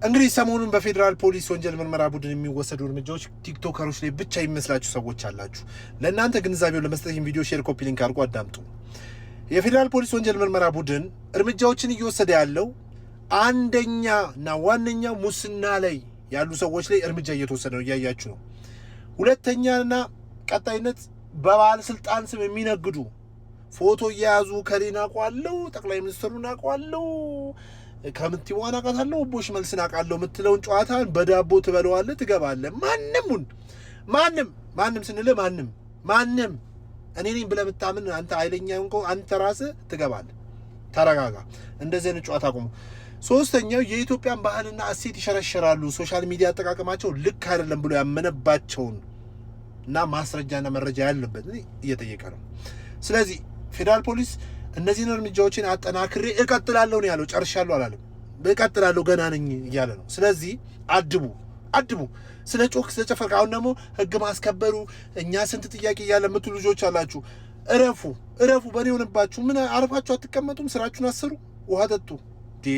እንግዲህ ሰሞኑን በፌዴራል ፖሊስ ወንጀል ምርመራ ቡድን የሚወሰዱ እርምጃዎች ቲክቶከሮች ላይ ብቻ የሚመስላችሁ ሰዎች አላችሁ። ለእናንተ ግንዛቤውን ለመስጠት ይህን ቪዲዮ share፣ copy link አድርጎ አዳምጡ። የፌዴራል ፖሊስ ወንጀል ምርመራ ቡድን እርምጃዎችን እየወሰደ ያለው አንደኛ እና ዋነኛው ሙስና ላይ ያሉ ሰዎች ላይ እርምጃ እየተወሰደ ነው፣ እያያችሁ ነው። ሁለተኛና ቀጣይነት በባለስልጣን ስም የሚነግዱ ፎቶ እየያዙ ከሌን አውቀዋለሁ፣ ጠቅላይ ሚኒስትሩን አውቀዋለሁ፣ ከምትዋን አውቃታለሁ፣ ቦሽ መልስን አውቃለሁ የምትለውን ጨዋታን በዳቦ ትበለዋለህ፣ ትገባለህ። ማንሙን ማንም ማንም ስንልህ ማንም ማንም እኔ ነኝ ብለህ ብታምን አንተ ኃይለኛ እንኮ አንተ ራስህ ትገባለህ። ተረጋጋ። እንደዚህ አይነት ጨዋታ አቁሙ። ሶስተኛው የኢትዮጵያን ባህልና እሴት ይሸረሸራሉ፣ social media አጠቃቀማቸው ልክ አይደለም ብሎ ያመነባቸውን እና ማስረጃና መረጃ ያለበት እየጠየቀ ነው። ስለዚህ ፌዴራል ፖሊስ እነዚህን እርምጃዎችን አጠናክሬ እቀጥላለሁ ነው ያለው። ጨርሻለሁ አላለም። እቀጥላለሁ ገና ነኝ እያለ ነው። ስለዚህ አድቡ አድቡ። ስለ ጮክ ስለ ጨፈርክ፣ አሁን ደግሞ ህግ ማስከበሩ እኛ ስንት ጥያቄ እያለ የምትሉ ልጆች አላችሁ። እረፉ እረፉ። በእኔ ሆነባችሁ። ምን አርፋችሁ አትቀመጡም? ስራችሁን አሰሩ፣ ውሃ ጠጡ። ዴ